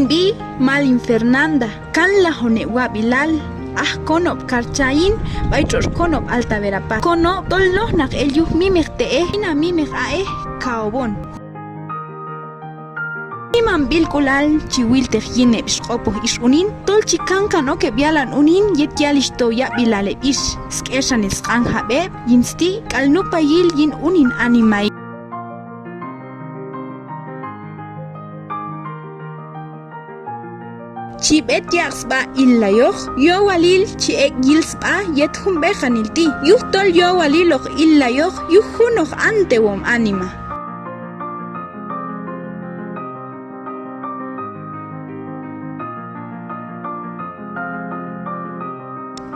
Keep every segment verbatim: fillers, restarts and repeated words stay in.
Hin b'i Malin Fernanda, kanlajun heb' wab'ilal, aj konob' Carchaín b'ay tx'otx' konob' Alta Verapaz. Konob' tol lojnaq el yuj mimeq te'ej, yin ha mimeq a'ej kaw hon. Miman b'ilk'ulal chi wilteq yin heb' ix q'opoj ix unin, tol chi kankan ok heb' yalan unin yet yalixh to yab'ilal heb' ix, sk'exanil sq'anjab' heb' yin sti' k'al nupayil yin unin animahil. Chi b'et yaq' sb'a illayoq, yowalil chi ek' yil sb'a yet jun b'eqanil ti', yujtol yowalil hoq illayoq yuj junoq antewom anima.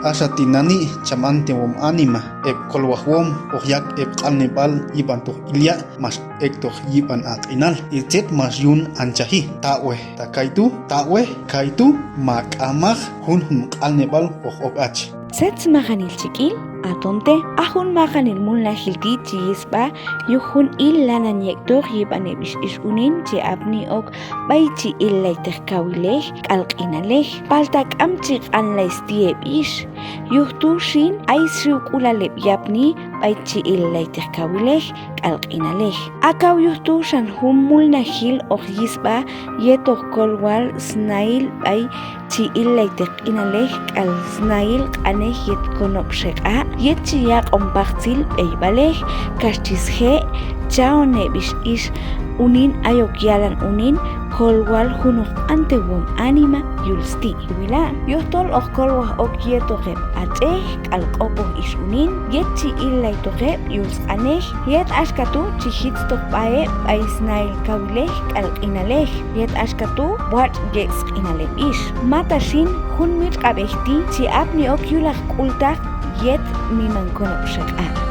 Axa tinani' cham antewom anima, heb' kolwajwom hoq yaq' heb' q'anleb'al yib'antoq ilya' max ek'toq yib'an ha q'inal. Tzet max yun anchaji? Taq'wej ta kaytu', taq'wej kaytu', ma k'amaq junjun q'anleb'al hoq ok hach. Tzet smaqanil chi k'il, haton te', ha jun maqanil mulnajil ti' chi yi' sb'a yuj jun il lanan yek'toq yib'an heb' ix ix unin chi apni ok b'ay chi illayteq kawilej k'al q'inalej, palta k'am chi q'anlay sti' heb' ix, yuj tu' xin ay sxiwk'ulal heb' yapni b'ay chi illayteq kawilej k'al q'inalej. Ha kaw yuj tu' xan jun mulnajil hoq yi' sb'a yetoq kolwal snahil b'ay chi illayteq q'inalej k'al snahil q'anej yet konob' xeq'a', yet chi yaq'on paqtzil b'eyb'alej, kax chi sje' cha'on heb' ix ix unin ayok yalan unin kolwal junoq antewom anima yul sti'. Wila', yujtol hoq kolwaj ok yetoq heb' ach'ej k'al q'opoj ix unin yet chi illaytoq heb' yul sq'anej, yet axka tu' chi jitztoq sb'a heb' b'ay snahil kawilej k'al q'inalej, yet axka tu' watx' yek' sq'inal heb' ix. Mata xin jun mitx'q'ab'ej ti' chi apni ok yulaq k'ultaq yet miman konob' xeq'a'.